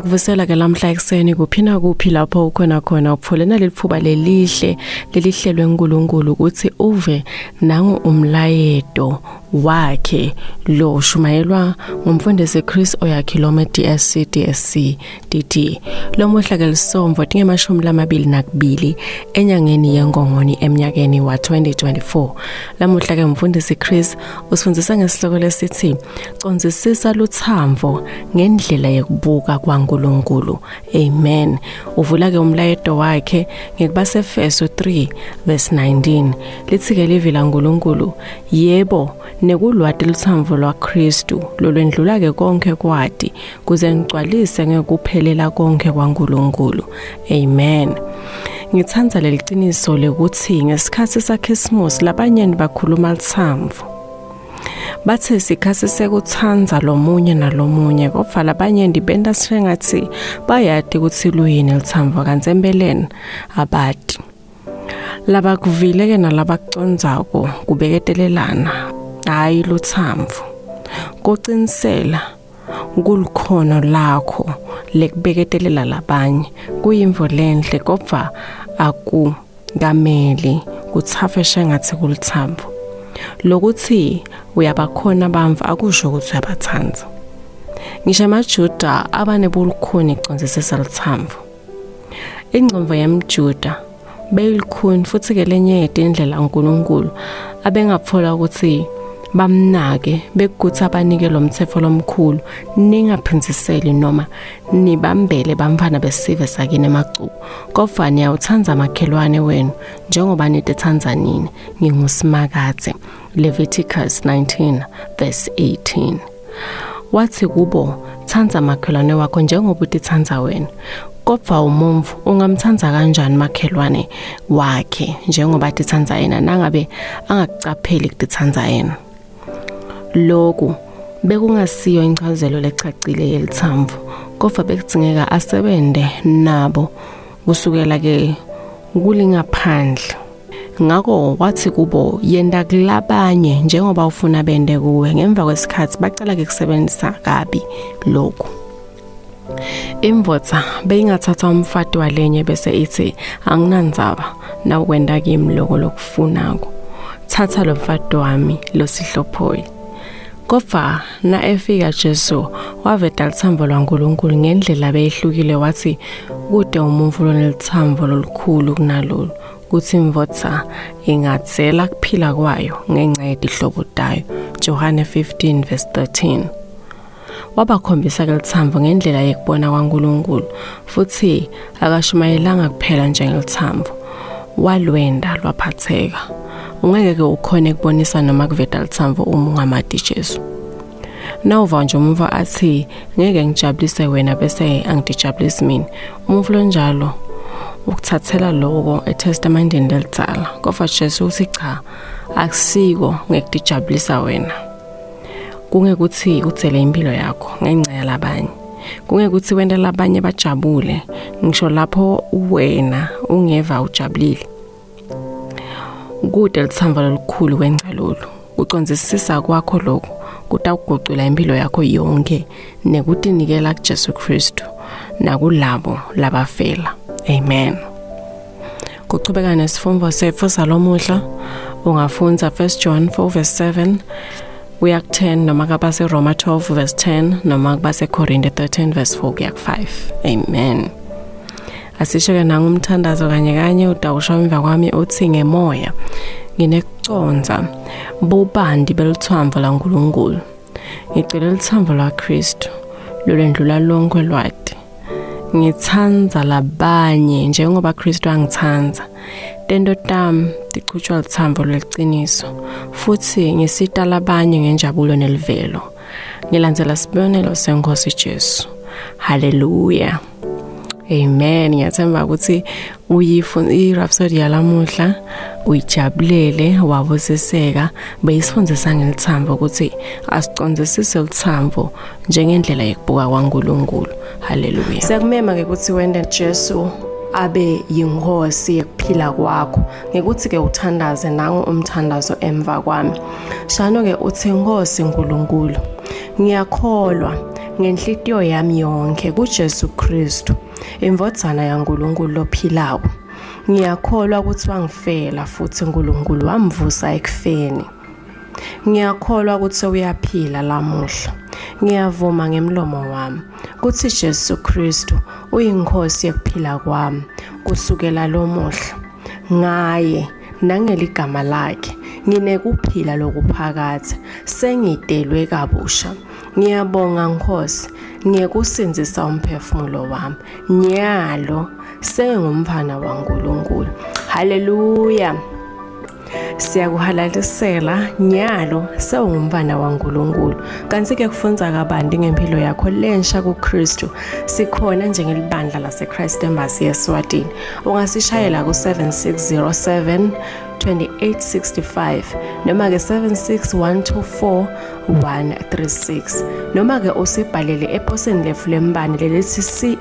Ngiyakuvusela ke lamhla ekuseni kuphi nakuphi lapho ukhona khona uphole naleliphuba lelihle lelihlelwe uNkulunkulu ukuthi uve nangu umlayeto wakhe lo shumayelwa ngumfundisi Chris Oyakhilome DSC DSC DD lomuhla ke lisomvo tingemashumi lamabili nakubili enyangeni yengongoni eminyakeni wa-2024 lamuhla ke umfundisi Chris usifundisa ngesihloko lesithi condzisisa luthambo ngendlela yekubuka kwaNkulunkulu. Amen. Uvula ke umlayeto wakhe ngekuba sefeso 3 verse 19 lithi ke livi laNkulunkulu, yebo, nekulwati luthambo lwaKristu lolwendlula ke konke kwati, kuze ngigcwalise ngekuphelela konke kwaNkulunkulu. Amen. Ngithanda leliciniso lekuthi ngesikhathi saKhisimusi labanyeni bakhuluma lithambo. Bathe sikhathi sekuthanda lomunye nalomunye kodwa labanyenti benta sengathi bayati ukuthi luyini lithambo kanti empeleni abati. Labakuvile ke nalabakucondzako kubeketelelana hhayi luthambo. Kucinisela kulikhono lakho lekubeketelela labanye kuyimvo lenhle kodwa akukameli kuthafe shengathi kulithambo. Lokuthi uyabakhona bamvu akusho ukuthi uyabathanda. Ngisho amaJuda abanebulukhuni kucondzisisa lithambo. Ingcondvo yemJuda beyilukhuni futhi ke lenye yetindlela uNkulunkulu abengatfola ukuthi bamnake bekuthi abanike lo mthetho lomkhulu, ningaphindziseli noma nibambele bamfana besive sakini emacuku, kodvwa niyawutsandza makhelwane wenu njengoba nititsandza nini, nginguSimakadze. Leviticus 19 verse 18. Wathi kubo, tsandza makhelwane wakho njengoba utitsandza wena. Kodvwa umuntfu ungamtsandza kanjani makhelwane wakhe njengoba atitsandza yena nangabe angakucapheli kutitsandza yena? Loku bekungasiyo inchazelo lecacile yelitsambo, kodvwa bekudzingeka asebente nabo kusukela ke kulingaphandle. Ngako wathi kubo, yenta kulabanye njengoba ufuna bente kuwe. Ngemva kwesikhathi bacala ke kusebenzisa kabi lokhu. Indvodza beyingathatha umfati walenye bese ithi, anginandzaba nawukwenta kimi loko lokufunako. Thatha lo mfati wami losihlophoyi. Kodvwa na efika Jesu waveta lutsambo lwaNkulunkulu ngendlela beyihlukile wathi kute umuntfu lonelutsambo lolukhulu kunalolu kutsi imvodza ingadzela kuphila kwayo ngenca yetihlobo tayo. Johane 15 verse 13. Wabakhombisa ke lutsambo ngendlela yekubona kwaNkulunkulu futsi akashumayelanga kuphela njengelutsambo. Walwenda lwaphatheka. Ungeke ke ukhone kubonisa noma kuveta lutsambo uma ungamati Jesu. Nawuva nje umuntfu athi ngeke ngijabulise wena bese angitijabulisi mina. Umuntfu lonjalo ukuthathela loko eTestamenteni lelidzala. Kodvwa Jesu uthi cha, akusiko ngekutijabulisa wena. Kungekuthi udzele impilo yakho ngenca yalabanye. Kungekuthi wente labanye bajabule ngisho lapho wena ungeva ujabulile. Kude lutsambo lolukhulu kwenca lolu. Kucondzisisa kwakho lokhu kutawugucula impilo yakho yonke nekutinikela kuJesu Kristu nakulabo labafela. Amen. Kuchubeka nesifundvo setfu salomuhla ungafundza 1 John 4 verse 7 kuya ku-10 noma kabaseRoma 12 verse 10 noma kubaseKorinte 13 verse 4 kuya ku-5. Amen. Asisho-ke nangu umthandazo kanye kanye utawusho emva kwami uthi ngemoya nginekucondza bubanti beluthambo laNkulunkulu. Ngicela luthambo lwaKristu lolwendlula lonke lwati. Ngitsandza labanye njengoba Kristu angitsandza. Tento tami tichutshwa luthambo lweliciniso futhi ngisita labanye ngenjabulo neluvelo. Ngilandzela sibonelo seNkhosi Jesu. Haleluya. Amen. Ngiyathemba ukuthi uyifuna i-Rhapsody yalamuhla uyijabulele wabusiseka beyisifundisa ngelithambo ukuthi asicondzisise lithambo njengendlela yekubuka kwaNkulunkulu. Haleluya. Siyakumema ke ukuthi wente Jesu abe yinkosi yekuphila kwakho ngekuthi ke uthandaze nangu umthandazo emva kwami. Shano ke uthi Nkosi Nkulunkulu, ngiyakholwa. ngenhlitiyo yami yonkhe kuJesu Kristu, indvodzana yaNkulunkulu lophilako. Ngiyakholwa ukuthi wangifela futhi uNkulunkulu wamvusa ekufeni. Ngiyakholwa ukuthi uyaphila lamuhla. Ngiyavuma ngemlomo wami kutsi Jesu Kristu uyinkosi yekuphila kwami kusukela lomuhla. Ngaye nangeligama lakhe nginekuphila lokuphakadze sengitelwe kabusha. Ngiyabonga Nkosi ngekusindzisa umphefumulo wami. Nyalo sengumfana waNkulunkulu. Haleluya. Siyakuhalalisela nyalo sewungumfana waNkulunkulu. Kanti-ke kufundza kabanti ngempilo yakho lensha kuKristu sikhona njengelibandla laseChrist Embassy eSwatini. Ungasishayela ku-7607 2865 noma ke 76124 136 noma ke usibhalele eposini letfu lembane lelithi ce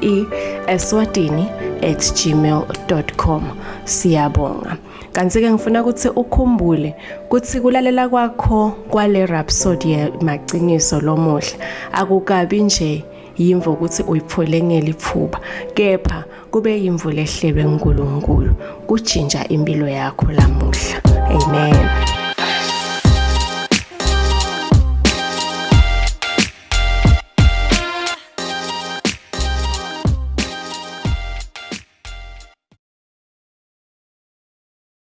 eswatini at gmail.com. Siyabonga. Kanti-ke ngifuna ukuthi ukhumbule ukuthi kulalela kwakho kwale Rhapsody yemaciniso lomuhla akukabi nje yimvo ukuthi uyipfole ngelipfuba kepha kube yimvo lehlelwe nguNkulunkulu kujinja impilo yakho lamuhla. Amen.